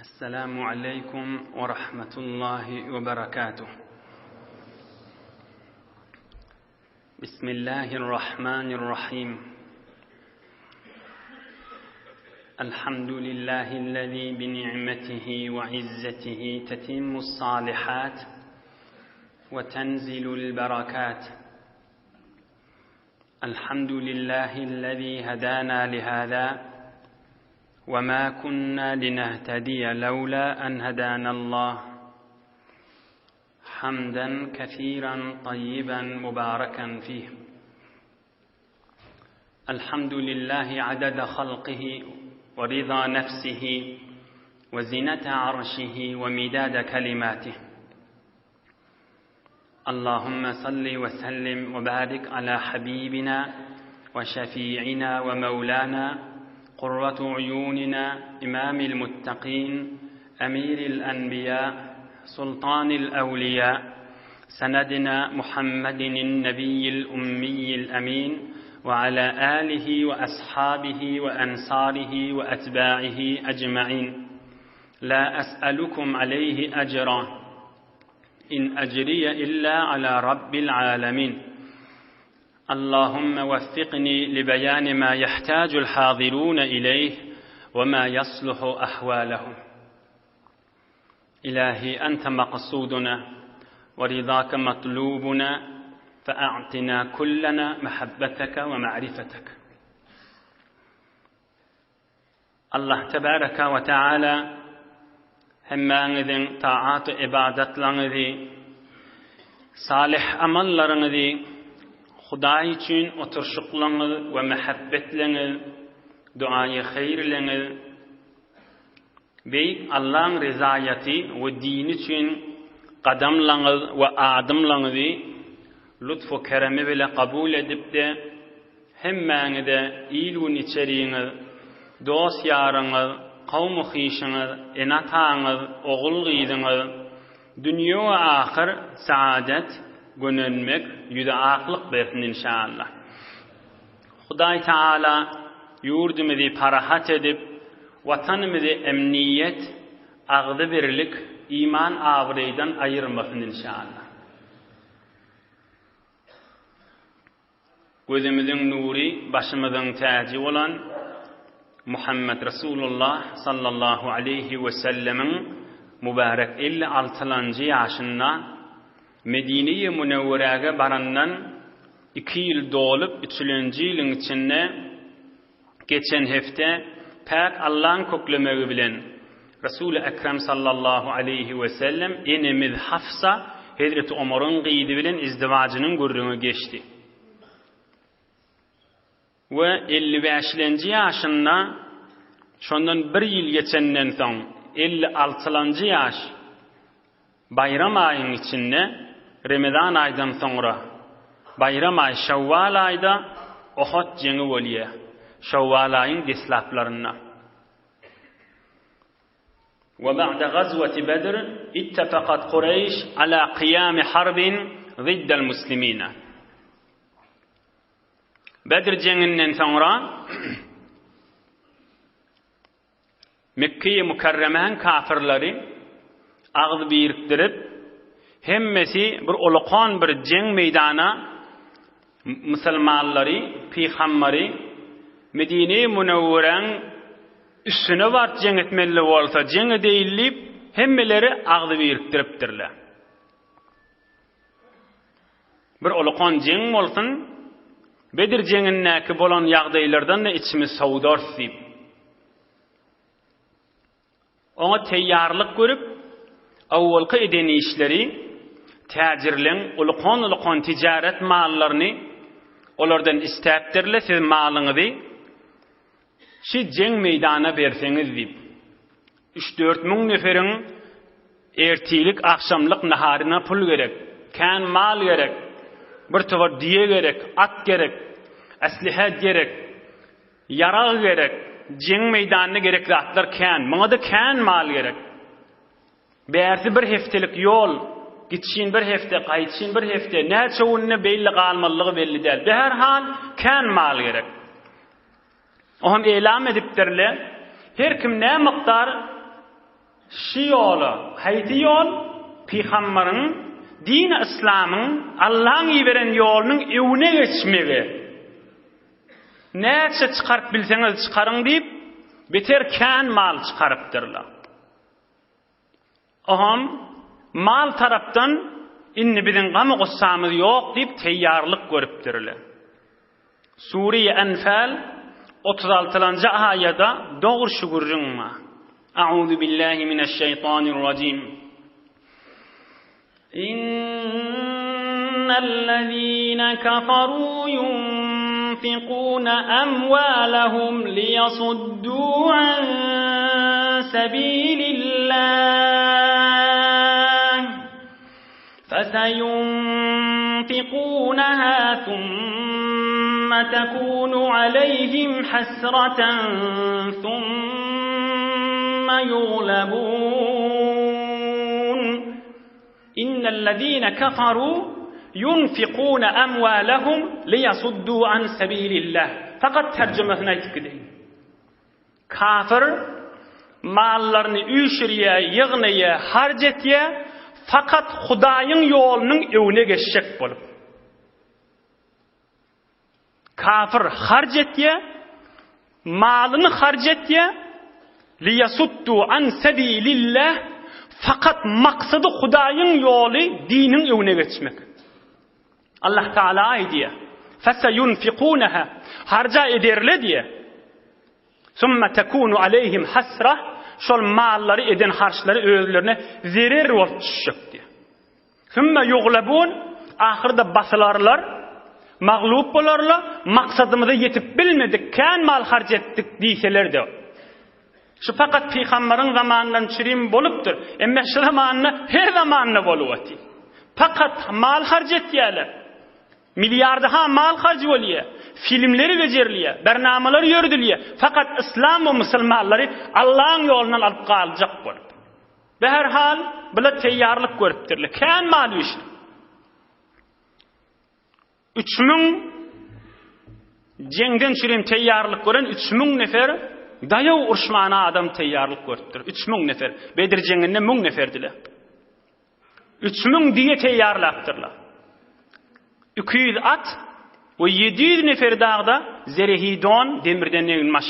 السلام عليكم ورحمة الله وبركاته بسم الله الرحمن الرحيم الحمد لله الذي بنعمته وعزته تتم الصالحات وتنزل البركات الحمد لله الذي هدانا لهذا وما كنا لنهتدي لولا أن هدانا الله حمدا كثيرا طيبا مباركا فيه الحمد لله عدد خلقه ورضا نفسه وزنة عرشه ومداد كلماته اللهم صل وسلم وبارك على حبيبنا وشفيعنا ومولانا قرة عيوننا إمام المتقين أمير الأنبياء سلطان الأولياء سندنا محمد النبي الأمي الأمين وعلى آله وأصحابه وأنصاره وأتباعه أجمعين لا أسألكم عليه أجرا إن أجري إلا على رب العالمين اللهم وفقني لبيان ما يحتاج الحاضرون إليه وما يصلح أحوالهم إلهي أنت مقصودنا ورضاك مطلوبنا فأعطنا كلنا محبتك ومعرفتك Allah tebaraka we taala hemmäňiziň taat-u ybadatlaryňyzy, salyh amallaryňyzy, Hudaý üçin oturyşyklaryňyz we mähebbetleňiz, duaýy haýyrleňiz, Beýik Allaň rezaýaty we dini üçin gadamlaňyz we adymlaňyzy lutf-u keremi bile kabul edip-de, Hemmäňize il-gün içeriňiz, dost-ýaryňyz, kowmy-hyşyňyz, ene-ataňyz, ogul-gyzyňyz, dünýe we ahyr saadet, gönenmek, ýüze aklyk bersin inşallah. Hudaý Taala ýurdumyzy parahat edip, Watanymyzy emniýet, agzybirlik, iman abraýdan aýyrmasyn inşallah. Gözümiziň nury, başymyzyň täji bolan Muhammet Resulullah sallallahu aleýhi we sellemiň mübärek 56-lanjy ýaşynda Medine-i Münewweräge barandan iki ýyl dolup üçülenji ýylyň içinde Geçen hepde päk Allaň köklemegi bilen Resuly Ekrem sallallahu aleýhi we sellem enemiz Hafsa hezreti Omaryň gyzy bilen izdiwajynyň gürrüňi geçdi. We 55-lenji ýaşynda şondan bir ýyl geçenden soň 56-lanjy ýaş Baýram aýyň içinde, Remezan aýdan soňra, Baýram aý Şawwal aýda Ohot jeňi bolýar. Şawwal aýyň deslaplarynda. We ba'de gazwati Bedr ittefekat Kureýş ala kyýami harbin ziddel muslimina. Bedr jeňinden soňra Mekgeýi Mükerremäň kafyrlary agyz birikdirip, hemmesi bir ulakan bir jeň meýdana musulmanlary, pygambary Medine-i Münewweräň üstüne baryp jeň etmeli bolsa, jeň edeýin diýip, hemmeleri agzy birikdiripdirler. Bir ulakan jeň bolsun, Bedir jeňindäki bolan ýagdaýlardan-da içimiz sowdarys diýip. Oňa teýýarlyk görüp, owalky eden işleri, täjirleň ulukan-ulukan tijaret mallaryny olardan istäpdirler, siz malyňyzy şi jeň meýdana berseňiz diýip. Üç-dört müň neferiň ertirlik, agşamlyk naharyna pul gerek, kän mal gerek, bir towar düýe gerek, at gerek, eslihe gerek. Ýarag gerek, jeň meýdanynda gerek zatlar kän, muňa-da kän mal gerek. Bärsi bir hepdelik ýol, gitşin bir hepde, gaýtşyn bir hepde, näçe günde beýle galmalydygy belli däl. Bäherhal, kän mal gerek. Oňam elam edipdirler, her kim nä mukdar. Şu ýola, haýsy ýol? Pygambaryň, dini yslamyň, Allaň iberen ýolunyň öňüne geçmegi. Näçe çykaryp bilseňiz çykaryň diýip, beter kän mal çykarypdyrlar. Oňam mal tarapdan indi biziň gamy-gussamyz ýok diýip teýýarlyk görüpdirler. Sure-i Enfal 36-njy aýada dogry şu gürrüň bar. A'uzu billahi mineşşeýtanirrajim. İnnellezîne keferû yunfikûne emvâlehum liyasuddû an sebîlillâh feseyunfikûnehâ thumme tekûnu aleyhim hasreten thumme yuglebûn İnnellezîne keferû yunfikûne emvâlehum liyasuddû an sebîlillah. Fakat terjümesini aýdyp gideýin. Kafir mallaryny üýşürýär, ýygnaýar, harç etýär, fakat Hudaýyň ýolunyň öňüne geçjek bolup. Kafir harç etýär, malyny harç etýär, liyasuddu an sebilillah, fakat maksady Hudaýyň ýoly, diniň öňüne geçmek. Allah Taala aýdýar, Feseyunfikuneha, harja ederler diýär. Summa tekunu aleyhim hasra, şol mallary eden harçlary özlerine zerer bolup düşjek diýär. Sümme ýuglabun, ahyrda basylarlar, maglup bolarlar, maksadymyza ýetip bilmedik, kän mal harç etdik diýseler-de. Şu fakat pygambaryň zamanyndan çürim bolupdyr. Emme şu zamanda her zamanda bolup otyr. Fakat mal harç etýärler. Milliarda-ha mal harç bolýar. Filmleri bejerilýär, bernamalar ýöredilýär. Fakat yslam we musulmanlary Allaň ýolundan alyp galjak bolup. Beherhal, bular teýýarlyk görüpdirler. Kän mal üýşürip. 3000 jeňden çürim teýýarlyk gören 3000 nefer daýaw urşmana adam teýýarlyk görüpdir. 3000 nefer. Bedir jeňinde 1000 neferdiler. 3000 diýe teýýarlapdyrlar. 200 at we 700 nefer dagda zerehi don, demirden eginbaş.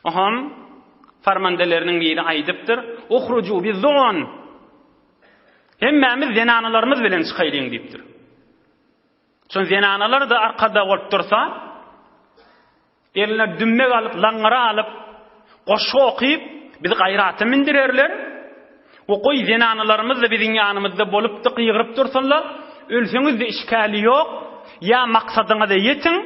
Oham farmandeleriniň biri aýdypdyr, Uhruju bizzon! Hemmämiz zenanalarymyz bilen çykaýlyň diýipdir. Şol zenanalar-da arkada bolup dursa, eline dümmek alyp, laňňyra alyp, goşgy okyp, bizi gaýrata mindirerler. We goý zenanalarymyz-da biziň ýanymyzda bolupdy, gygyryp dursunlar. Ölseňiz-de işgäli ýok, ýa maksadyňyza ýetiň,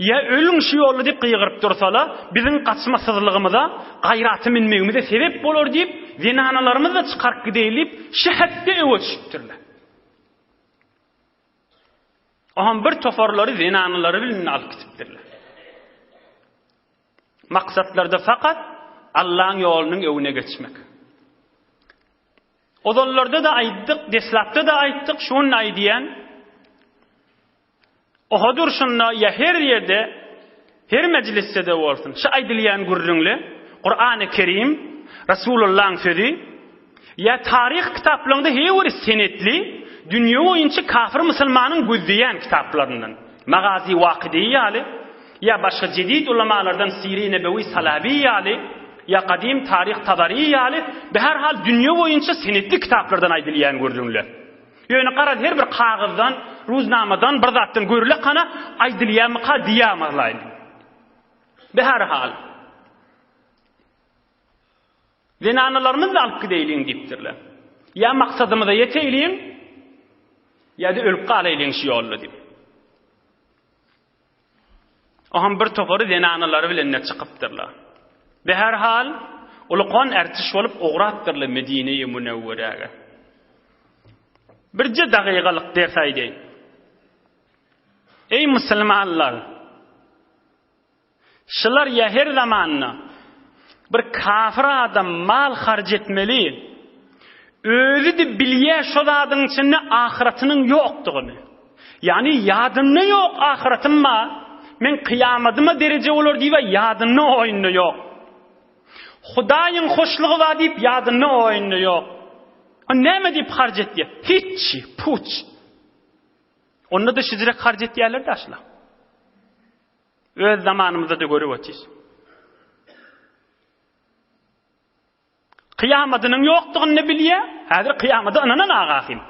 Ýa ölüň şu ýolda diýip gygyryp dursala, biziň gaçmasyzlygymyza, gaýrata minmegimize sebep bolar diýip, zenanalarymyzy-da çykaryp gideýli diýip, şu hepde öwe düşüpdirler. Oňam bir toparlary zenanalary bilen alyp gidipdirler. Maksatlarda fakat Allaň ýolunyň öwüne geçmek. Ozallarda-da aýtdyk, deslapda-da aýtdyk, şu gün aýdýan. Oha durşunda ýa her ýerde, her mejlisde-de bolsun, şu aýdylýan gürrüňle Kurany Kerim, Resulullahyň sözi ýa taryh kitaplarynda her bir senetli dünýe boýunça kafir musulmanyň gözleýän kitaplaryndan, Magazi Wakydy ýaly, ýa başga jedid ulamalardan Siri Nebewi Salabi ýaly, ýa gadym taryh Tabari ýaly, bäherhal dünýe boýunça senetli kitaplardan aýdylýan gürrüňler. Ýöne garaz her bir kagyzdan, ruznamadan bir zatdan görüle kana aýdylýamyka diýýämazlaýyn. Beherhal. Zenanalarymyzy alyp gideýliň diýipdirler. Ýa maksadymyza ýeteýliň, ýa-da ölüp galaýlyň şu ýolda diýip. Oňam bir topary zenanalary bilen-de çykypdyrlar. Beherhal, ulukan ärtiş bolup ugrapdyrlar Medine-i Münewweräge. Birje dagygalyk ders aýdaýyn. Eý musulmanlar! Şular ýa her zamanda bir kafir adam mal harç etmeli, özi-de bilýär şo zadyň içinde ahyratynyň ýokdugyny. Ýagny ýadynda ýok ahyratym bar, men kyýamadyma dereje bolar diýip ýadynda oýunda ýok. Hudaýyň hoşlugy bar diýip ýadynda oýunda ýok. O näme diýip harç etýär? Hiç, puç. Onda-da şijirek harç etýärler daşla. Öz zamanymyzda-da görüp otyrys. Kyýamadynyň ýokdugyny bilýär. Häzir kyýamada ynanan agahym.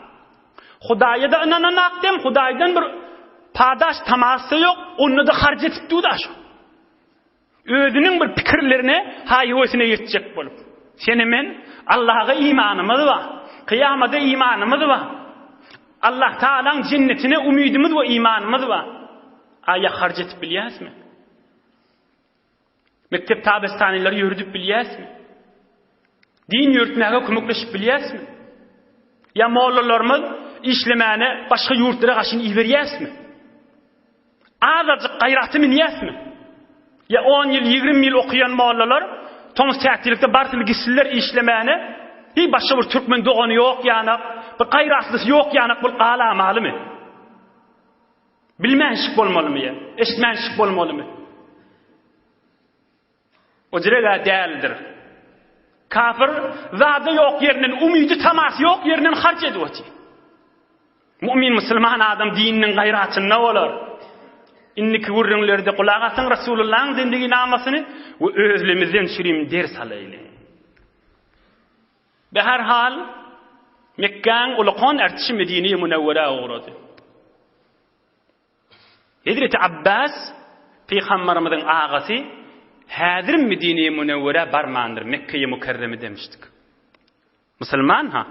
Hudaýa-da ynanan akdem, Hudaýdan bir padaş tamasy ýok, onda-da harç etip dur da şu. Özüniň bir pikirlerine, haý-höwesine ýetjek bolup. Seni men Allaha imanymyz bar. Kyýamada imanymyz bar. Allah Taalaň jennetine umydymyz we imanymyz bar. Aýa harç etip bilýäsmi? Mekdep tabestanelleri ýöredip bilýäsmi? Din ýöretmäge kömekleşip bilýäsmi? Ýa mollalarymyz işlemäne başga ýurtlara gaşyn iberýäsmi? Azajyk gaýraty münýäsmi? Ýa on ýyl, 20 ýyl okaýan mollalar tomus tätilikde barsyny gitsinler işlemäne, hiý başga bir türkmen dogany ýok ýanak, bir gaýratlysy ýok ýanak bolup galamalymy? Bilmänşik bolmalymy ýa eşitmänşik bolmalymy? O jüreg-ä däldir. Kafir zada ýok ýerinden, umydy tamasy ýok ýerinden harç edip otyr. Mu'min musulman adam dininiň gaýratynda bolar. Indiki gürrüňlerde gulak asyň Resulullahyň zindiginamasyny we özlemizden şirin ders alaýlyň. Beherhal, Mekgäň ulkan ärtişi Medine-i Münewwerä ugrady. Hezreti Abbas, Pygambarymyzyň agasy, häzirem Medine-i Münewwerä barmandyr, Mekge-i Mükerreme demişdik. Musulman-ha.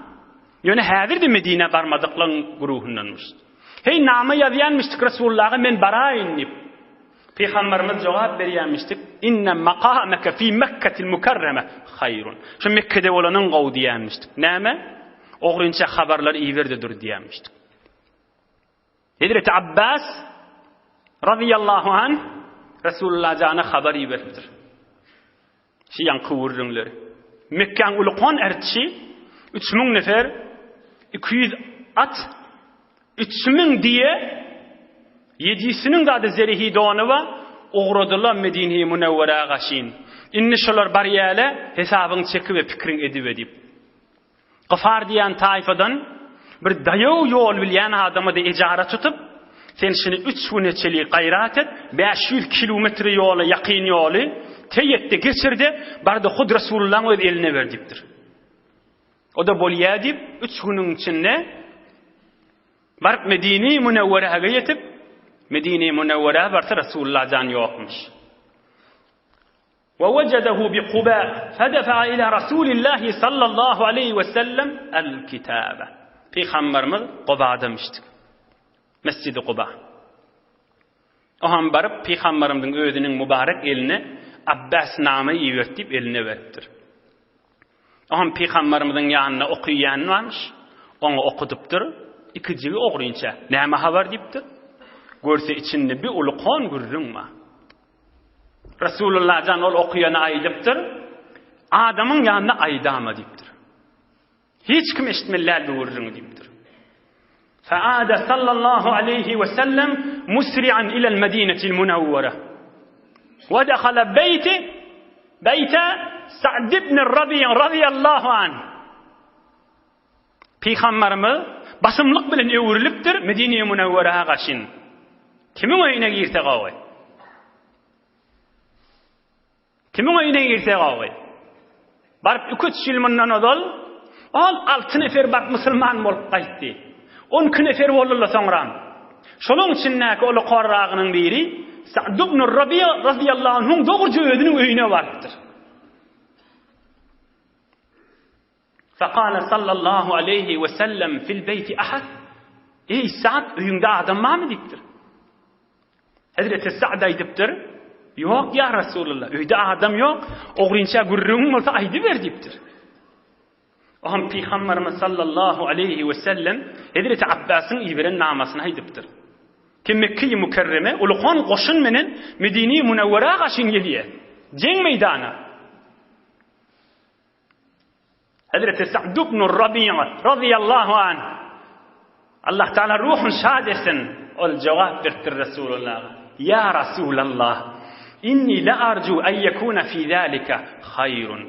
Ýöne häzir-de Medinä barmadyklaryň güruhyndanmyş. Heý, nama ýazýanmyşdyk Resulullaha men baraýyn diýip. Pygamberimiz jogap berýänmişdik, Inne makameke fi Mekketil Mükerreme haýrun. Şu Mekgede bolanyň gowy diýýänmişdik. Näme? Ogrynça habarlar iber-de dur diýýänmişdik. Hezreti Abbas razyýallahu anh Resulullah jana habar iberipdir. Şu ýaňky gürrüňleri. Mekgäň ulkan ärtçi 3000 nefer, 200 at, 3000 diýe, ýedisiniň zady zerihi dony bar, ugradylar Medine-i Münewwerä gaşyn. Indi şolar barýäle, hesabyň çekibe, pikiriň edibe diýip. Gyfar diýen taýfadan bir daýaw ýol bilýän adamy-da ejara tutup, Sen şuny üç güne çeli gaýrat et, 500 kilometre ýola ýakyn ýoly teý et-de, geçir-de, bar-da hut Resulullahyň öz eline ber diýipdir. O-da bolýa diýip, üç günüň içinde baryp Medine-i Münewweräge ýetip, Medine-i Münewwerä barsa Resulullah jan ýokmuş. Ve wejedehu bi Kuba fedefa'a ila Rasulillahi sallallahu aleýhi we sellem el-kitabe. Pygamberimiz Gubadamyşdyk. Mesjidi Guba. Oham baryp pygamberimiziň özüniň mübarek eline Abbas name ibert diýip eline beripdir. Oňam pygamberimiziň ýanynda okyýan barmyş. Oňa okudypdyr. Ikijigi ogrynça. Näme habar diýipdir. Görse içinde bir uly kon gürrüň bar. Resulullah jan ol okyýana aýdypdyr. Adamyň ýanynda aýdama diýipdir. Hiç kim eşitmeli däl bu gürrüňi diýipdir. Faada sallallahu aleyhi ve sellem musri'an ilel medinetil munawwara. Ve dehala beyti beyte Sa'd ibn Rabi' radiyallahu anh. Pygamberimiz basymlyk bilen öwrülipdir Medine-i Münewwerä gaşyn. Kimiň öýüne girse gowy? Kimiň öýüne girse gowy? Baryp 2-3 ýyl mundan ozal ol 6 nefer baryp musulman bolup gaýtdy. 12 nefer boldular soňra. Şolaryň içindäki uly korragynyň biri Sa'd ibn Rabi'a radiyallahu anhuň dogruja özüniň öýüne barypdyr. Fekale sallallahu aleýhi we sellem fil beýti ahad. Eý Sa'd, öýüňde adam barmy diýipdir. Hezreti Sa'd aýdypdyr, Ýok ýa Resulullah, öýde adam ýok, ogrynça gürrüňiň bolsa aýdyber diýipdir. Oňa Pygamberimiz sallallahu aleýhi we sellem Hezreti Abbasyň iberen namasyny aýdypdyr. Ki Mekge-i Mükerreme ulukan goşun menen Medine-i Münewwerä gaşyn gelýär. Jeň meýdana. Hezreti Sa'd ibn Rabi'a razyýallahu anh Allah Taala ruhun şad etsin. Ol jogap beripdir Resulullaha. Ýa Rasulallah! Inni la arju en yekuna fi zalika haýrun.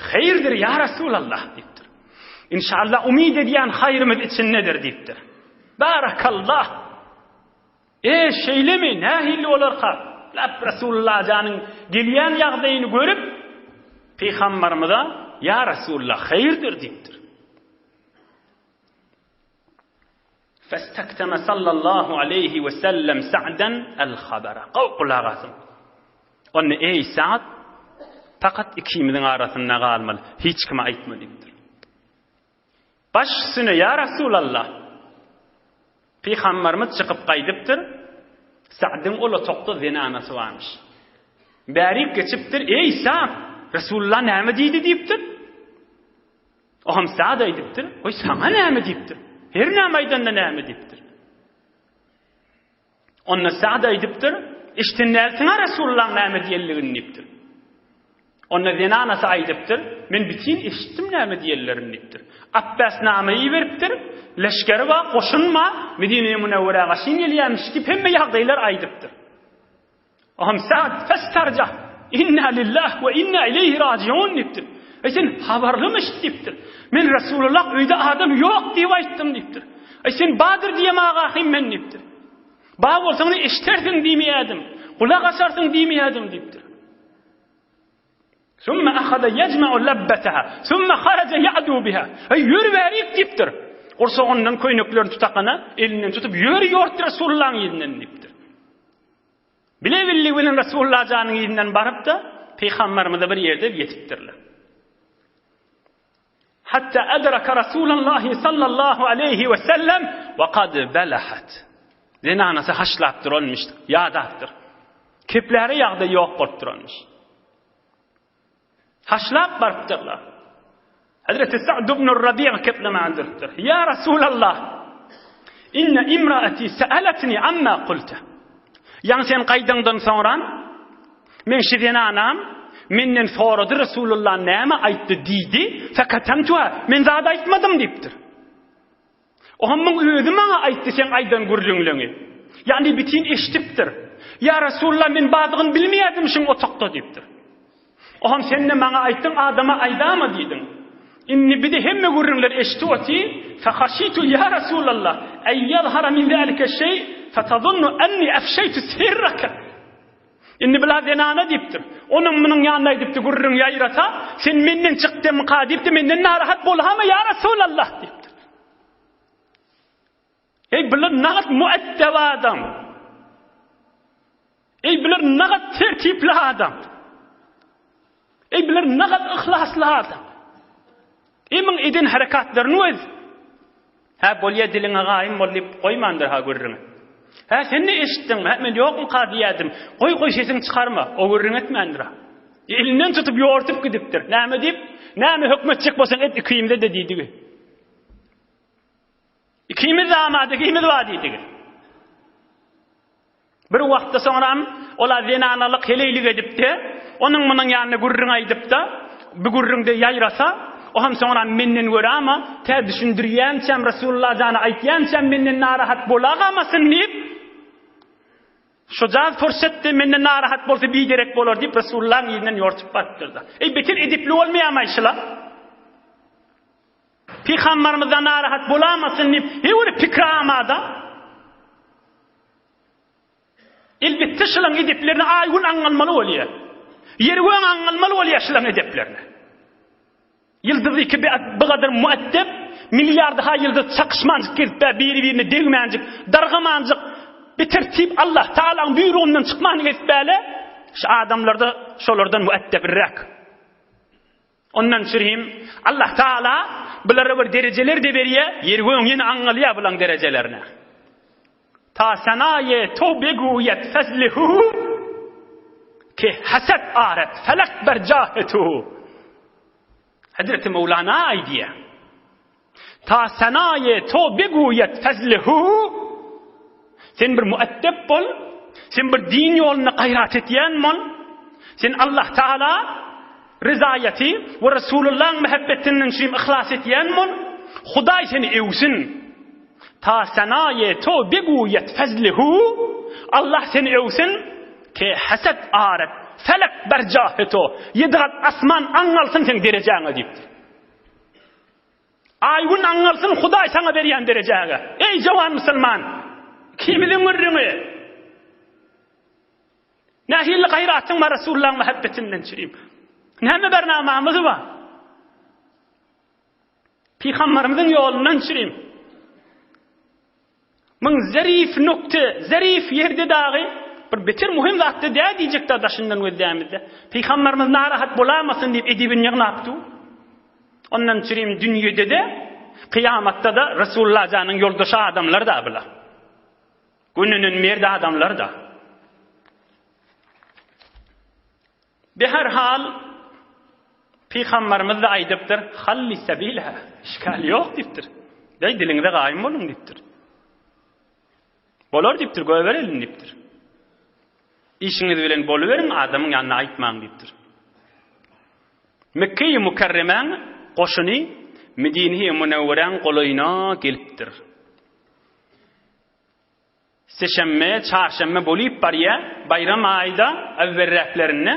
Haýyrdyr ýa Resulallah diýipdir. Inşallah umyt edýän haýrymyz içindedir diýipdir. Barakallah. E, şeýlemi? Nähili bolarka? Lap Resulullah janyň gelýän ýagdaýyny görüp, Pygambarymyza, Ýa Resulullah, haýyrdyr diýipdir. Festekteme sallallahu aleýhi we sellem Sa'den el-habara. Gowy gulak asyň. Onda eý Sa'd, pakat ikimiziň arasynda galmaly, hiç kime aýtma diýipdir. Baş üstüne ýa Rasulallah. Pygambarymyz çykyp gaýdypdyr. Sa'dyň ol otagda zenanasy barmyş. Bärik geçipdir, eý Sa'd, Resulullah näme diýdi diýipdir. Oňam Sa'd aýdypdyr, Goý, saňa näme diýipdir? Her näme aýdanda näme diýipdir? Onda Sa'd aýdypdyr, Eşiden dälsiň-a Resulullahyň näme diýenligini diýipdir. Onda zenanasy aýdypdyr, Men bitin eşitdim näme diýenlerini diýipdir. Apbas name iberipdir, leşgeri bar, goşun bar, Medine-i Münewwerä gaşyn gelýärmiş diýip hemme ýagdaýlary aýdypdyr. Oňam Sa'd festarja, Inna lillah we inna ileýhi rajiun diýipdir. Eý sen habarlymyş diýipdir. Men Resulullah öýde adam ýok diýip aýtdym diýipdir. Eý sen badyr diýem agahym men diýipdir. Ba bolsaň eşitersiň diýmeýärdim. Gulak asarsyň diýmeýärdim diýipdir. Sümme ahada yecma'u labbataha, sümme haraja ya'du biha. Eý ýör bärik diýipdir. Gursagyndan köýneklerini tutakana elinden tutup ýör ýort Resulullahyň yzyndan diýipdir. Bile billik bilen Resulullah janyň yzyndan baryp-da Pygamberimize bir ýerde ýetipdirler. Hatta adraka Rasulullahi sallallahu aleýhi we sellem we kad belahat. Zenanasy haşlap duranmyş, ýadapdyr. Kepläre ýagdaý ýok bolup duranmyş. Haşlap barypdyrlar. Hazreti Sa'd ibn Rabi' keplemän durupdyr. Ýa Rasulallah, inne imraati sa'alatni amma kulta. Ýaňy sen gaýdaňdan soňra men şu zenanam menden sorady Resulullah näme aýtdy diýdi. Fekatamtuha men zat aýtmadym diýipdir. Ohamyň özi maňa aýtdy seň aýdan gürrüňleňi. Ýagny bitin eşidipdir. Ýa Resulullah men bardygyny bilmeýärdim şuň otakda diýipdir. Oham sen-de maňa aýtdyň adama aýdama diýdiň. Indi bizi hemme gürrüňleri eşidip otyr, Fehaşitu ýa Resulallah, en ýazhara min zalike şeý, fetazunnu enni efşeýtu sirrake. Indi bula zenana diýipdir. Onuň munuň ýanyna aýdypdy gürrüň ýaýrasa, sen menden çykdymyka diýipdi, menden narahat bolhama ýa Resulallah diýipdir. Eý bular nagat mueddeb adam. Eý bular nagat tertipli adam. Eý bular nagat yhlasly adam. Eý muň eden harekatlaryny göz. Hä bolýa diliňe gaýym bol diýip goýmandyr ha gürrüňi. Hä sen ne eşitdiňmi? Hä men ýokmyka diýýädim. Goý goý sesiňi çykarma. O gürrüň etmändir ha. Elinden tutup ýortup gidipdir. Näme diýip? Näme hökmetjek bolsaň et ikimize-de diýdigi. Ikimiz damat ikimiz bar diýdigi. Bir wagtda soňram ola zenanalyk heleýlik edipdi. Onuň munuň ýanynda gürrüň aýdypda, bu gürrüňde ýaýrasa, o hem soňram menden görama, tä düşündirýänçäm Resulullah jana aýtýançam menden narahat bolagamasyn diýip, şojaz pursatda menden narahat bolsa biderek bolar diýip Resulullahyň yzyndan ýortup barypdyr-da. Eý beter edepli bolmaýarmy şular? Pygambarymyzdan narahat bolamasyn diýip, heý bir pikir amada. Elbetde şulaň edeplerini aý-gün aňňalmaly bolýar. Ýer-göň aňňalmaly bolýar şulaň edeplerini. Ýyldyz iki bigadyr mueddep, milliardy-ha ýyldyz çakyşmanjyk gezip-ä biri-birine degmänjik, dargamanjyk, bitertip Allah Tagalaň buýrugyndan çykman gezip-äle, şu adamlarda şolardan mueddebirräk. Ondan çürim Allah Taala bulara bir derejeler-de berýär, ýer-gögüň ýene aňňalýar bulaň derejelerine. Ta senaýe to beguýet fezlihu ke haset aret felek ber jahe tu. Hazreti Mevlana aýdýar. Ta senaýe to beguýet fezlihu Sen bir mueddep bol, sen bir din ýolunda gaýrat etýän bol. Sen Allah Taala ryzaýaty we Resulullahyň mähebbetinden üçin yhlas etýän bol. Hudaý seni öwsün. Ta senaýe to beguýet fezlihu Allah seni öwsün. Ke haset aret felek ber jahe to, Ýedi gat asman aňňalsyn seň derejäňe diýipdir. Aý-gün aňňalsyn Hudaý saňa berýän derejäge. Eý, jowan musulman! Ikimiziň gürrüňi. Nähili gaýratyň bar Resulullahyň mähebbetinden çürim. Näme bernamamyz bar? Pygamberimiziň ýolundan çürim. Muň zerif nukte, zerif ýerde dagy bir beter muhim zatda dä diýjek da daşyndan gözlämizde. Pygamberimiz narahat bolamasyn diýip edebini ýygnap dur. Ondan çürim dünýede-de, kyýamatda-da Resulullah janyň ýoldaşy adamlar da bular. Gününden merd adamlar da. Be her hal Pygamberimiz-de aýdypdyr, Halli sebilha, işgal ýok diýipdir. Beý diliňize gaýym boluň diýipdir. Bolar diýipdir, goýbereliň diýipdir. Işiňiz bilen boluberiň, adamyň ýanynda aýtmaň diýipdir. Mekge-i Mükerremäň goşuny Medine-i Münewweräň golaýyna gelipdir. Sişenbe, çarşenbe bolyp barýa, baýram aýda äwwelräklerinde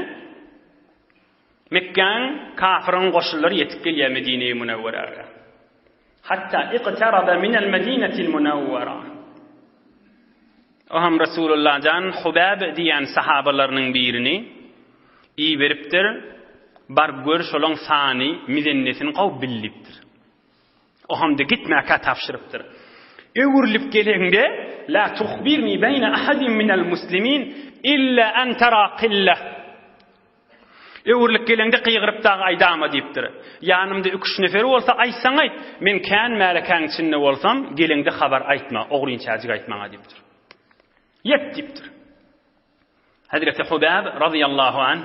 Mekgäň kafyryň goşunlary ýetip gelýär Medine-i Münewweräge. Hatta iqtaraba minel Medinetil Münewwera. O hem Resulullah jan Hubab diýen sahabalarynyň birini iberipdir, bar gör şolaň sany mizennesini gowy bil diýipdir. O hem-de gitmäkä tabşyrypdyr. Öwrülip geleňde, La tuhbirni beýne ahadin minel muslimin illa an tara qillah. Öwrülip geleňde gygyryp dagy aýdama diýipdir. Ýanymda iki-üç nefer bolsa aýtsaň aýt, men kän märekäň içinde bolsam, geleňde habar aýtma, ogrynçäjik aýt maňa diýipdir. Ýet diýipdir. Hezreti Hubab razyýallahu anh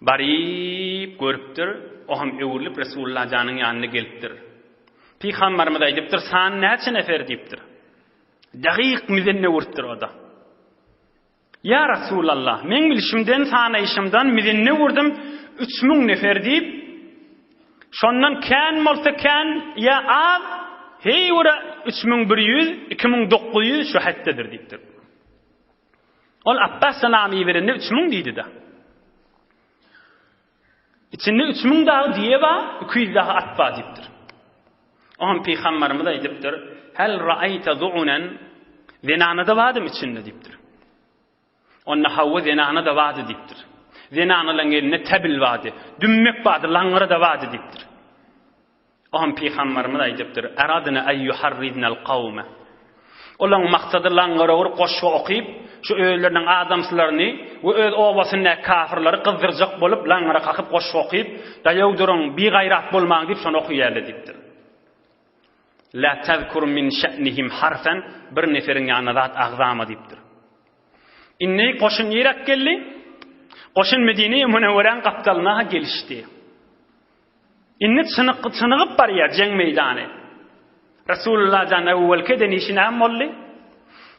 baryp görüpdir, o hem öwrülip Resulullah janyň ýanyna gelipdir. Pygamberimiz aýdypdyr, san näçe nefer diýipdir. Dagyk mizenne urupdyr o-da. Ýa Resulallah, meň bilşimden, sanaýşymdan mizenne urdum 3000 nefer diýip, şondan kän bolsa kän ýa az, heý bir 3100, 2900 şu hetdedir diýipdir. Ol Apbas salam iberende 3000 diýdi-de. İçinde 3000 dagy diýe bar, 200 dagy at bar diýipdir. Oňam pygamberimiz aýdypdyr, Hel ra'aýta zu'unan zenana da bardymy içinde diýipdir. Onda hawa zenana da bardy diýipdir. Zenanalaryň elinde tebil bardy, dümmek bardy, laňňyra da bardy diýipdir. Oňam pygamberimiz aýdypdyr, Eradna en yuharridnal kawme. Olaň maksady laňňara urup goşgy okyp, şu özleriniň adamsylaryny we öz obasyndaky kafyrlary gyzdyrjak bolup laňňara kakyp goşgy okyp, daýaw duruň, bigaýrat bolmaň diýip şony okaýarlar diýipdir. La tezkur min şe'nihim harfen, bir neferiň ýanyna zat agzama diýipdir. Indi goşun niräk geldi? Goşun Medine-i Münewweräň gapdalyna gelişdi. Indi çynyk, çynygyp barýar jeň meýdany. Resulullah jan öwwelki eden işi näme boldy?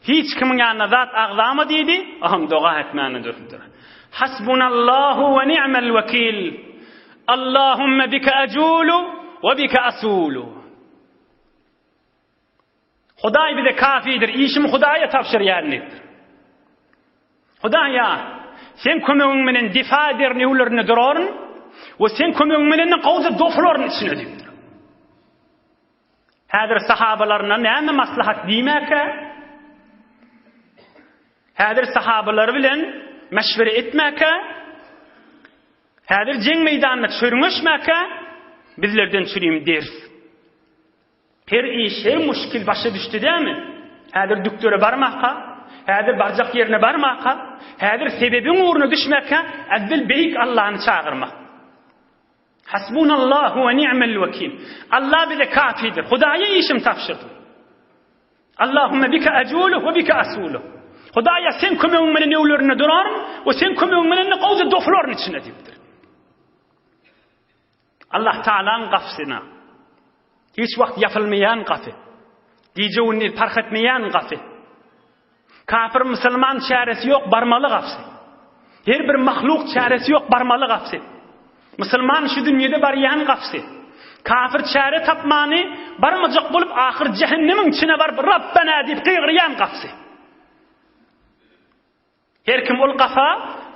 Hiç kimiň ýanyna zat agzama diýdi, oňam doga etmäne durupdyr. Hasbunallahu we ni'mel wekil. Allahumma bika ajulu we bika asulu. Hudaý bize kafidir, işimi Hudaýa tabşyrýaryn diýipdir. Hudaýa, Seň kömegiň bilen difa ederin öwlerinde duraryn we Seň kömegiň bilen gowja dopularyn içine diýipdir. Häzir sahabalaryna näme maslahat diýmäkä? Häzir sahabalary bilen meşwere etmäkä? Häzir jeň meýdanynda çörňeşmäkä? Bizlerden çürim ders. Her iş, her muşkil başa düşdi dämi? Häzir dükdere barmaka, häzir barjak ýerine barmaka, häzir sebebiň ugruna düşmäkä, äwwel beýik Allany çagyrmak. Hasbunallahu we ni'mel wekil. Allah bize kafidir. Hudaýa işim tabşyrdym. Allahumma bika ajulu we bika asulu. Hudaýa sen kömegiň bilen öwlerinde duraryn we sen kömegiň bilen gowja dopularyn içine diýipdir. Allah Taalaň gapysyna hiç wagt ýapylmaýan gapy. Gije-gündiz parh etmeýän gapy. Kafir musulman çäresi ýok barmaly gapysy. Her bir mahluk çäresi ýok barmaly gapysy. Musulman şu dünýede barýan gapysy. Kafir çäre tapmany barmajak bolup ahyr jähennemiň içine baryp Rabbena diýip gygyrýan gapysy. Her kim ol gapa,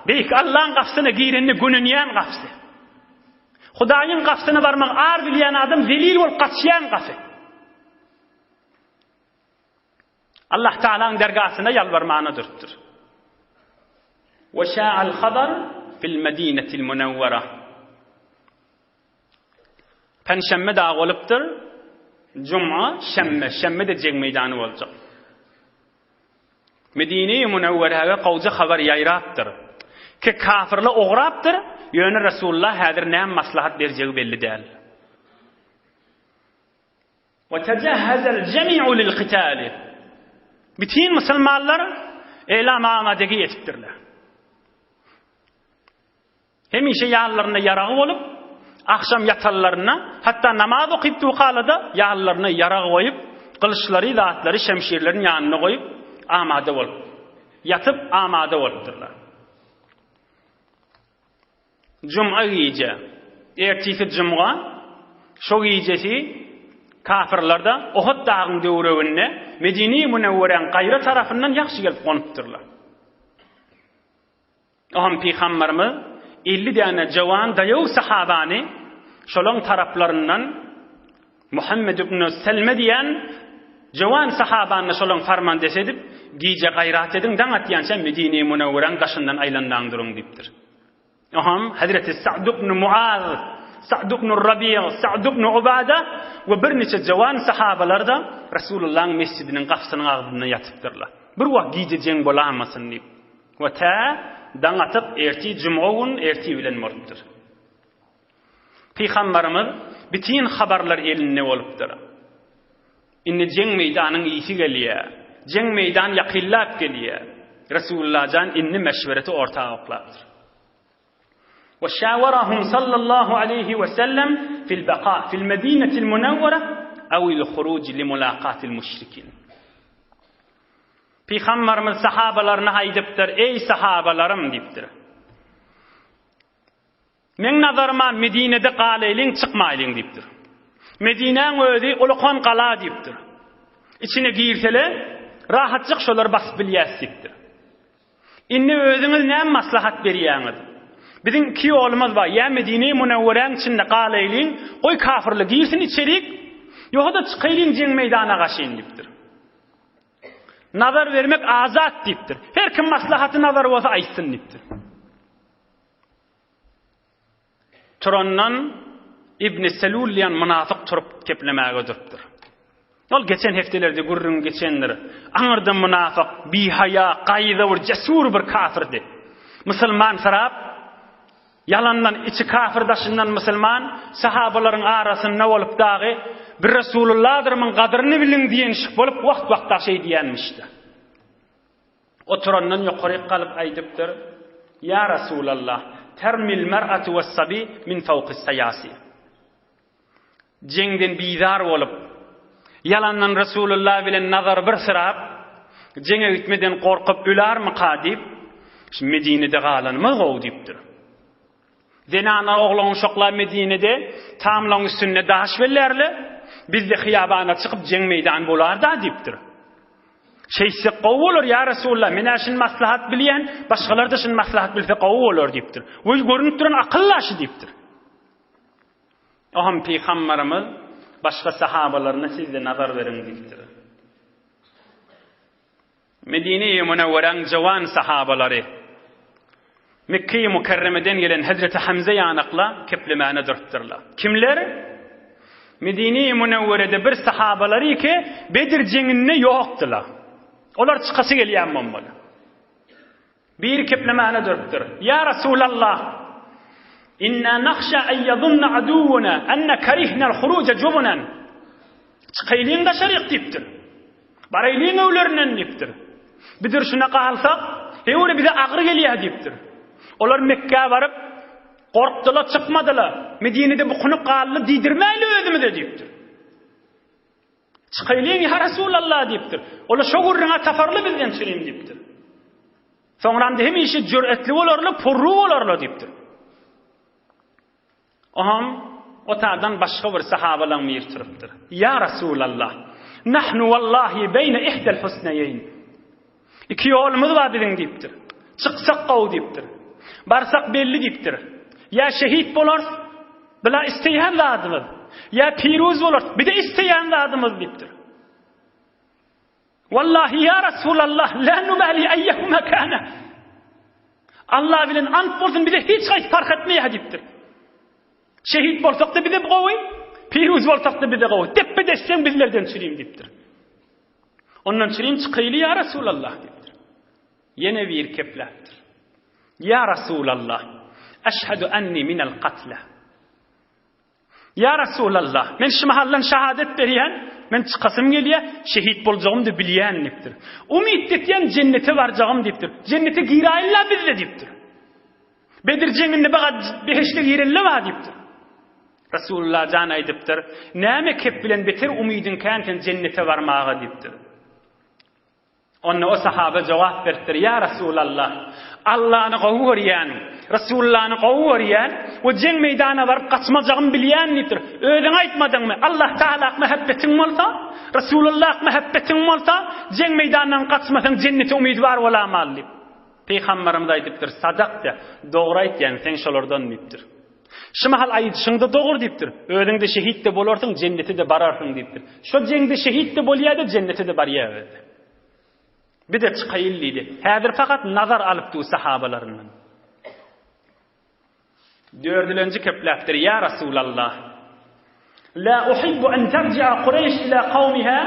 Beýik Allaň gapysyna girende gönenýän gapysy. Hudaýyň gapysyna barmagy ar bilýän adam zelil bolup gaçýan gapy. Allah Tagalaň dergasyna ýalbarmana durupdyr. Ve şa'al habar fil Medinetil Munawwara. Penşenbe dagy bolupdyr. Juma, şenbe, şenbe de jeň meýdany boljak. Medine-i Münewweräge gowja habar ýaýrapdyr. Ki kafyrlar ograpdyr, ýöne Resulullah häzir näme maslahat berjegi belli däl. We tejehhezel jemi'u lil kitali. Bütin musulmanlar elam amadegi etipdirler. Hemişe ýanlarynda ýaragy bolup, agşam ýatanlarynda, hatda namaz okyp durkala-da ýanlaryna ýarag goýup, gylyçlary, zatlary, şemşirlerini ýanynda goýup, amada bolup, ýatyp amada bolupdyrlar. Juma gije, ertisi jumga, şo gijesi kafirler-de Ohud dagyň döwreginde Medine-i Münewweräň gaýra tarapyndan ýagşy gelip gonupdyrlar. Oňam pygamberimiz 50 däne jawan daýaw sahabany şolaň taraplaryndan Muhammed ibn Selme diýen jawan sahabany şolaň farmandesi edip, gije gaýrat ediň, daň atýança Medine-i Münewweräň daşyndan aýlandaň duruň diýipdir. Oňam Hezreti Sa'd ibn Muaz, Sa'd ibn Rabi', Sa'd ibn Ubada we birniçe jawan sahabalar-da Resulullahyň mesjidiniň gapysynyň agzynda ýatypdyrlar. Bir wagt gije jeň bolamasyn diýip. We tä daň atyp ertir jumga gün ertir bilen bolupdyr. Pygambarymyz bitin habarlar elinde bolupdyr. Indi jeň meýdanyň ysy gelýär. Jeň meýdan ýakynlap gelýär. Resulullah jan indi meşwereti orta oklapdyr. We şawarahum sallallahu aleýhi we sellem fil baka fil medinetil munawwara awil huruj li mulaqatil müşrikin. Pygamberimiz sahabalaryna aýdypdyr, Eý sahabalarym diýipdir. Meň nazaryma Medinede galaýlyň, çykmaýlyň diýipdir. Medinäň özi ulakan gala diýipdir. Içine girsele, rahatjyk şolary basyp bilýäs diýipdir. Indi özüňiz näme maslahat berýäňiz? Biziň iki ýolumyz bar, ýa Medine-i Münewweräň içinde galaýlyň, goý kafyrlar girsin içerik, ýogsa-da çykaýlyň jeň meýdana gaşyn diýipdir. Nazar bermek azat diýipdir. Her kim maslahaty nazary bolsa aýtsyn diýipdir. Turandan Ibn Selul diýen mynafyk turup keplemäge durupdyr. Ol geçen hepdelerde gürrüň geçendir. Aňyrda mynafyk, bihaýa, gaýza bir cesur bir kafirdi. Musulman syrap, Ýalandan içi kafir daşyndan musulman sahabalaryň arasynda bolup dagy bir Resulullahdyr muň gadyryny biliň diýenşik bolup wagt wagtda şeý diýenmişdi. Oturandan ýokaryk galyp aýdypdyr, Ýa Resulallah, termil mer'atu wes-sabi min fawqis saýasi. Jeňden bizar bolup, ýalandan Resulullah bilen nazar bir syrap, jeňe gitmeden gorkup ölarmyka diýip, şu Medinede galanymyz gowy diýipdir. Zenanlar oglan uşaklar Medinede tamlaň üstünde daş bellärler, bizde hyýabana çykyp jeň meýdany bolar-da diýipdir. Şeýtsek gowy bolar, ýa Resulullah, men-ä şuny maslahat bilýän, başgalar-da şuny maslahat bilse gowy bolar diýipdir. Weý görünip duran akyl-la şu diýipdir. Oňam pygambarymyz başga sahabalaryna siz-de nazar beriň diýipdir. Medine-i Münewweräň jowan sahabalary Mekge-i Mükerremeden gelen Hezreti Hamza ýanakla keplemäne durupdyrlar. Kimler? Medine-i Münewwerede bir sahabalary ki Bedir jeňinde ýokdular. Olar çykasy gelýän bolmaly. Biri keplemäne durupdyr. Ýa Resulallah! Inna nahşa en ýazunna aduwwuna enne karihnel huruja jubunan. Çykaýlyň daşaryk diýipdir. Baraýlyň öwlerinden diýipdir. Biz durşuna galsak, heýwere bize agyr gelýär diýipdir. Olar Mekgä baryp, gorkdular, çykmadylar. Medinede bukunyp galdy diýdirmäýli özümize diýipdir. Çykaýlyň ýa Resulallah diýipdir. Olar şo gürrüňe taparly bizden çürim diýipdir. Soňram hemişe jüretli bolarlar, purru bolarlar diýipdir. Oham otadan başga bir sahabalaň biri turupdyr. Ýa Resulallah, nahnu wallahi beýne ihdel husneýeýn. Iki ýolumyz bar biziň diýipdir. Çyksak gowy diýipdir. Barsak belli diýipdir. Ýa şehit bolarys, bila isleýän zadymyz. Ýa piruz bolarys, bir-de isleýän zadymyz diýipdir. Wallahi ýa Rasulallah, la nubali eýýehuma kana. Allah bilen ant bolsun bize hiç haýsy parh etmeýär diýipdir. Şehit bolsak-da bize gowy, piruz bolsak-da bize gowy. Depbe deşseň bizlerden çürim diýipdir. Ondan çürim çykaýly ýa Rasulallah diýipdir. Ýene bir kepläpdir. Ýa Rasulallah, eşhedü enni minel katla. Ýa Rasulallah, men şu mahaldan şahadat berýän, men çykasym gelýär, şehit boljagym-da bilýän diýipdir. Umyt etýän jennete barjagym diýipdir. Jennete giräýinle bizde diýipdir. Bedir jeňinde baga behişde girenle bar diýipdir. Resulullah jan aýdypdyr, Näme kep bilen beter umydyň kän sen jennete barmaga diýipdir. Onda o sahaba jogap beripdir, Ýa Resulallah, Allany gowy görýän, Resulullany gowy görýän we jeň meýdana baryp gaçmajagymy bilýän diýipdir. Özüň aýtmadyňmy, Allah Taala mähebbetiň bolsa, Resulullah mähebbetiň bolsa, jeň meýdandan gaçmasaň jennete umydy bar bolamaly diýip. Pygamberimiz aýdypdyr, Sadakta, dogry aýtýaň, sen şolardan diýipdir. Şu mahal aýdyşyň-da dogry diýipdir. Özüň-de şehit-de bolarsyň, jennete-de bararsyň diýipdir. Şo jeňde şehit-de bolýar-da, jennete-de barýar özi. Bir-de çykaýyl diýdi. Häzir fakat nazar alyp dur sahabalaryndan. Dördülenji kepläpdir, Ýa Rasulallah! La uhibbu an terji'a Kureýş ila kawmiha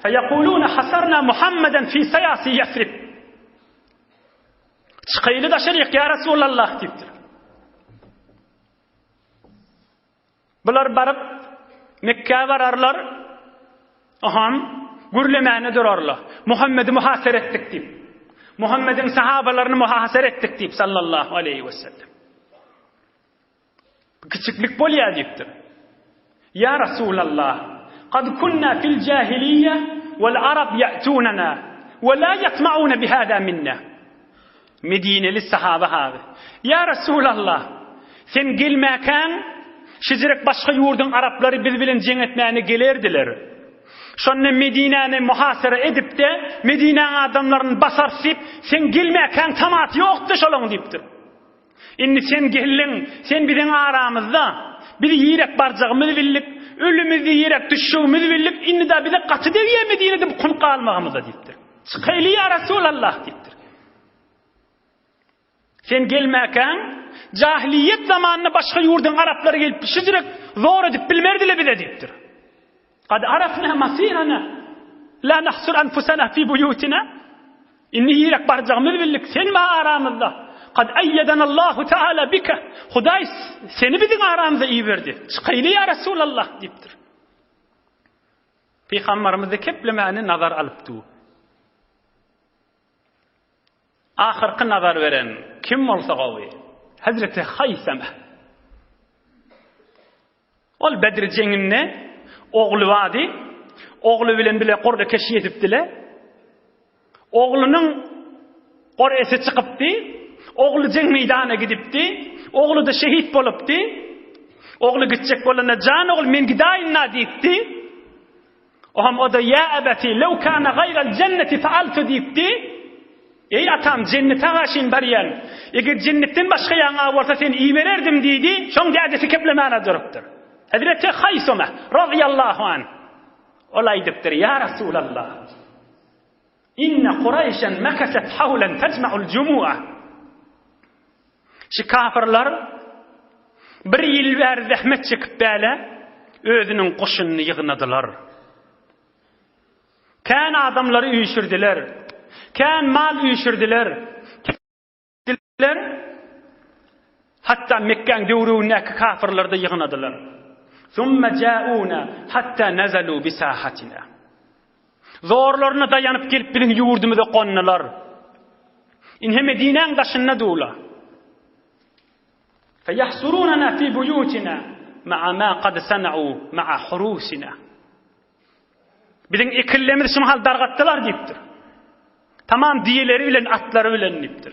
feýekuluna hasarna Muhammeden fi saýasi Ýesrib. Çykaýly daşaryk ýa Resulallah diýipdir. Bular baryp Mekkä bararlar. Aham gürlemäne durarlar. Muhammedi muhasar etdik diýip. Muhammediň sahabalaryny muhasar etdik diýip sallallahu aleýhi we sellem. Kiçiklik bolýar diýipdir. Ýa Rasulallah, kad kunna fil jahiliýe wal arab ýa'tunana we la ýatma'una bihada minna. Medineli sahaba hazy. Ýa Rasulallah, sen gelmäkäň, şijirek başga ýurduň araplary biz bilen jeň etmäne gelerdiler. Şonda Medinäni muhasara edip-de, Medinäň adamlaryny basarys diýip, sen gelmäkäň tamasy ýokdy şolaň diýipdir. Indi sen geldiň, sen biziň aramyzda. Biz ýirek barjagymyzy bildik, ölümizde ýirek düşjegimizi bildik, indi-de bize gaty degýär Medinede bukunyp galmagymyza diýipdir. Çykaýly ýa Resulallah diýipdir. Sen gelmäkäň, jahiliýet zamanynda başga ýurduň araplary gelip şujurek zor edip bilmerdiler bize diýipdir. Kad arafna masirana la nahsur anfusana fi buyutina. Indi ýerek barjagymyzy bildik, sen bar aramyzda. Kad ayyadanallahu taala bika. Hudaý seni biziň aramyza iberdi. Çykaýly ýa Resulallah diýipdir. Pygamberimiz de keplemäni nazar alypdy. Ahyrky nazar beren kim bolsa gowy? Hazreti Haýsama. Ol Bedr jeňinde ogly bardy. Ogly bilen bile gurda keşi edipdiler. Oglunyň guresi çykypdy. Ogly jeň meýdana gidipdi. Ogly-da şehit bolupdy. Ogly gitjek bolanda jan ogul men gidaýyn-da diýipdi. Oňam o-da Ýa ebeti, lew kana gaýral jenneti faaltu diýipdi. Eý atam, jennete garşyn barýan. Eger jennetden başga ýaňa bolsa seni ibererdim diýdi. Şoň dädesi keplemäne durupdyr. Hezreti Haýsuma razyýallahu anh ol aýdypdyr, Ýa Rasulallah, inne Kuraýşen mekeset hawlen tejma'ul jumu'a. Şu kafirler bir ýyl bäri zähmet çekip bäle özüniň goşunyny ýygnadylar. Kän adamlary üýşürdiler. Kän mal üýşürdiler. Hatda Mekgäň döwrügindäki kafirleri-de ýygnadylar. Summa ja'una hatta nazalu bisahatina. Zorlaryna daýanyp gelip biziň ýurdumyza gondular. Ine Medinäň daşynda durlar. Feyahsurunana fi buyutina ma'a ma qad sana'u ma'a hurusina. Biziň ekinlerimizi şu mahal dargatdylar diýipdir. Tamam diýeleri bilen, atlary bilen diýipdir.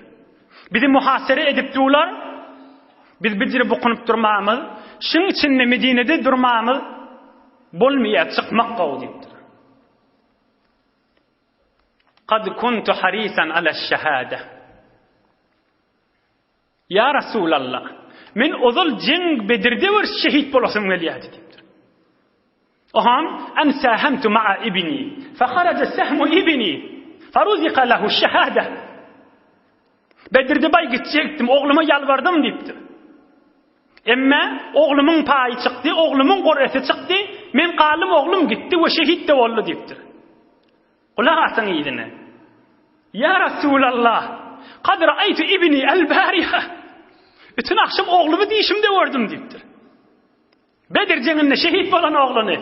Bizi muhasere edip durlar. Biz bijire bukunyp durmamyz, şuň içinde Medinede durmamyz bolmaýar, çykmak gowy diýipdir. Kad kuntu harisan ala şehade. Ýa Resulallah, men ozal jeň Bedirde bir şehit bolasym gelýärdi diýipdir. Oham, en sahemtu ma'a ibni, feharaja sehmu ibni, faruzika lehu şehade. Bedirde baý gitjekdim, ogluma ýalbardym diýipdir. Emme oglumyň paýy çykdy, oglumyň goresi çykdy, men galdym, oglum gitdi we şehit-de boldy diýipdir. Gulak asyň yzyna. Ýa Rasulallah, kad ra'aýtu ibni el-bariha. Öten agşam oglumy düýşümde gördüm diýipdir. Bedir jeňinde şehit bolan ogluny.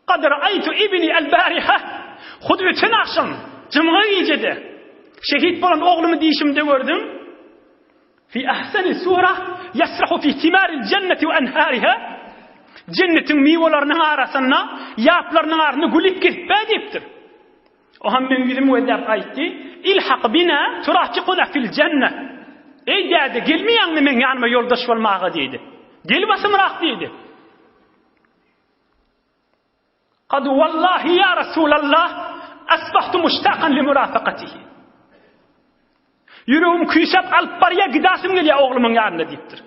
Kad ra'aýtu ibni el-bariha. Hut öten agşam, jumga gijede şehit bolan oglumy düýşümde gördüm. Fi ahseni sura yasrahu fi timaril jenneti we enhariha. Jennetiň miwelarynyň arasynda, ýaplarynyň arasynda gülüp gezip-ä diýipdir. O hem meň ýüzümi gözläp aýtdy, Ilhak bina turafiquna fil jenne. Eý däde, gelmeýäňmi meň ýanyma ýoldaş bolmaga diýdi. Gel basymrak diýdi. Kad wallahi ya Rasulallah asbahtu muştakan li murafakatihi. Ýüregim küýsäp alyp barýar, gidasym gelýär oglumyň ýanyna diýipdir.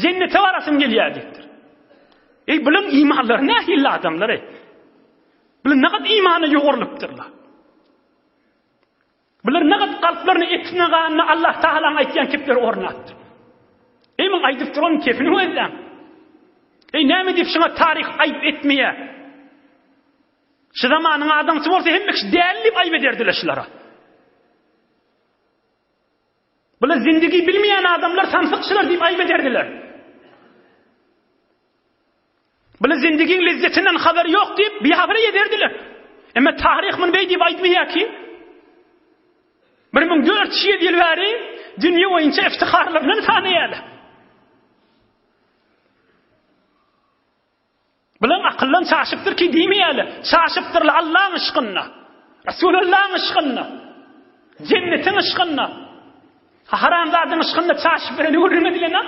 Jennete barasym gelýär diýipdir. Eý, bulaň imanlary nähili adamlar eý? Bular nagat imana ýugrulypdyrlar. Bular nagat kalplaryny etine ganyna Allah Tagalaň aýtýan kepleri ornapdyr. Eý muň aýdyp duran kepini gözläň. Eý näme diýip şuňa taryh aýyp etmeýär. Şu zamanyň adamsy bolsa hemme kişi däli diýip aýyp ederdiler şulara. Bular zindigi bilmeýän adamlar samsykçylar diýip aýyp ederdiler. Bular zindigiň lezzetinden habary ýok diýip bihabar ederdiler. Emma taryh muny beý diýip aýtmaýar ki, 1400 ýyl bäri dünýe boýunça iftiharlar bilen sanaýarlar. Bular akyldan çaşypdyr ki diýmeýärler. Çaşypdyrlar Allaň yşkynda. Resulullahyň yşkynda. Jennetiň yşkynda. Haram zadyň yşkynda çaşyp bereni gürrüň edilen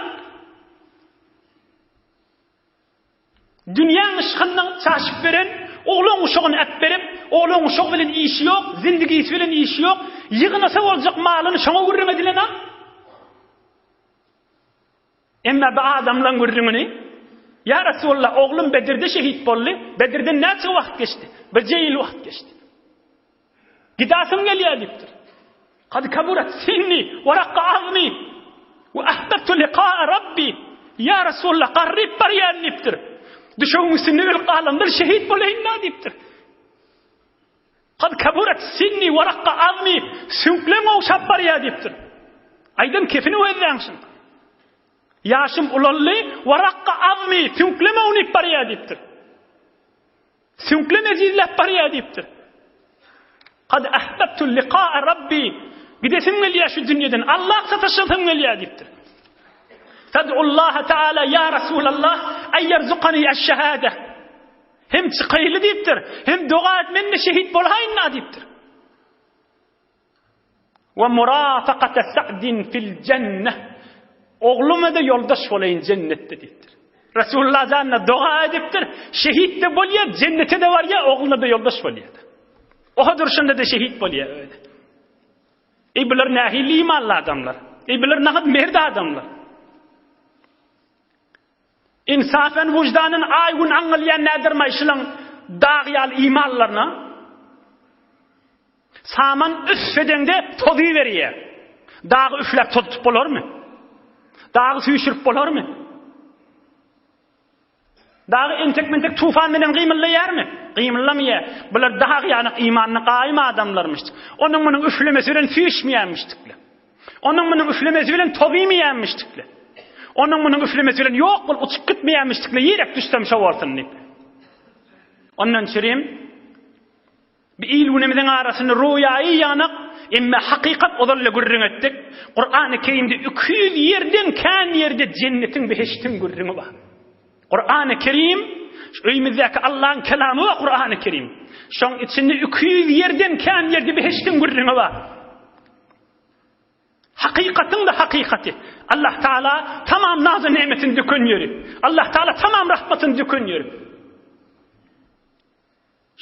Dünýäň yşkyndan çaşyp beren, oglan uşagyny äpberip, oglan uşagy bilen işi ýok, zindigisi bilen işi ýok, ýygnasa boljak malyny şoňa gürrüň edilen-a. Emma bu adamlaň gürrüňini, Ýa Resulallah, oglum Bedirde şehit boldy, Bedirden näçe wagt geçdi? Birje ýyl wagt geçdi. Gidasym gelýär diýipdir. Kad kaburat sinni we rakka azmi we ahbabtu liqa'a rabbi. Ýa Resulallah, garryp barýan diýipdir. Düşegiň üstünde ölüp galandan şehit bolaýyn-da diýipdir. Kad kaburat sinni we rakka azmi, süňklerim gowşap barýar diýipdir. Aýdan kefini gözläň şuň. Ýaşym ulaldy, we rakka azmi, süňklem ownyp barýar diýipdir. Süňklem ezizläp barýar diýipdir. Kad ahbabtu liqa'a rabbi. Gidesim gelýär şu dünýeden, Allah sataşasym gelýär diýipdir. Fad'ullaha taala ya Rasulallah ay yerzukani eş-şehade. Hem çykaýly diýipdir, hem doga et men-de şehit bolaýyn-da diýipdir. We murafakate Sa'din fil jenne. Ogluma-da ýoldaş bolaýyn jennetde diýipdir. Resulullah janyna doga edipdir. Şehit-de bolýar, jennete-de barýar, ogluna-da ýoldaş bolýar. Oha durşunda-da şehit bolýar özi. Eý bular nähili imanly adamlar? Eý bular nahat mert adamlar? Insafen wyždanyn aý gün aňňylýan nädermaý şulaň dag ýaly imanlaryna? Saman üf edeňde tozuberýär. Dagy üfläp tozutyp bolarmy? Dagy süýşürip bolarmy? Dagy entek-mentek tufan bilen gymyldaýarmy? Gymyldamaýar. Bular dag ýaly imanly gaýym adamlarmyş. Onuň munuň üflemesi bilen süýşmeýärmişdikler. Onuň munuň üflemesi bilen toz iýmeýärmişdikler. Onuň munuň üflemesi bilen ýok bolup uçup gitmeýärmişdikler, ýerek düşsem şo bolsun diýip. Ondan çürim Bir il-günümiziň arasynda roýaýy ýanak, emme hakykat ozal-da gürrüň etdik. Kurany Kerimde 200 ýerden kän ýerde jennetiň, behiştiň gürrüňi bar. Kurany Kerim, şu öýümizdäki Allahyň kelamy bar Kurany Kerim. Şoň içinde 200 ýerden kän ýerde behiştiň gürrüňi bar. Hakykatyň-da hakykaty. Allah Taala tamam nazy nemetini döken ýeri. Allah Taala tamam rahmatyny döken ýeri.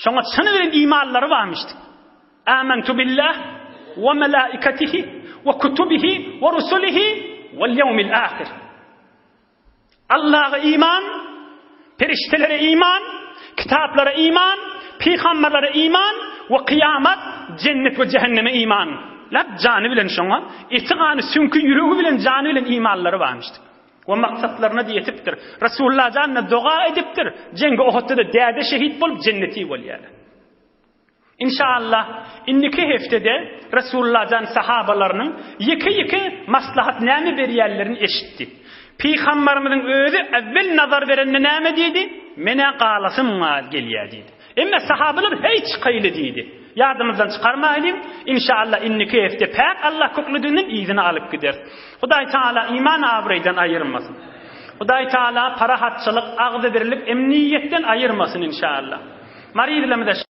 Şoňa çyny bilen imanlary barmyşdy. Amantu billah we melaikatihi. we kutubihi we rusulihi wal ýewmil ahir. Allaha iman, perişdelere iman, kitaplara iman, pygamberlere iman we kyýamat, jennet we jähenneme iman. Lap jany bilen şoňa, eti gany, süňki, ýüregi bilen, jany bilen imanlary barmyşdyr. We maksatlaryna-da ýetipdir. Resulullah janyna doga edipdir. Jeňgi Ohutda-da däde şehit bolup jenneti bolýar. Inşallah, indiki heftede Resulullah jan sahabalarynyň ýeke-ýeke maslahat näme berýänlerini eşitdi. Pygambarymyzyň özi äwwel nazar berende näme diýdi? Men-ä galasym gelýär diýdi. Emme sahabalar heý çykaýly diýdi. Ýadymyzdan çykarmaýlyň, inşallah indiki hepde päk Allah köklediginden yzyna alyp gideris. Hudaý Taala iman abraýdan aýyrmasyn. Hudaý Taala parahatçylyk, agzybirlik, emniýetden aýyrmasyn inşallah. Maryzlarymyza.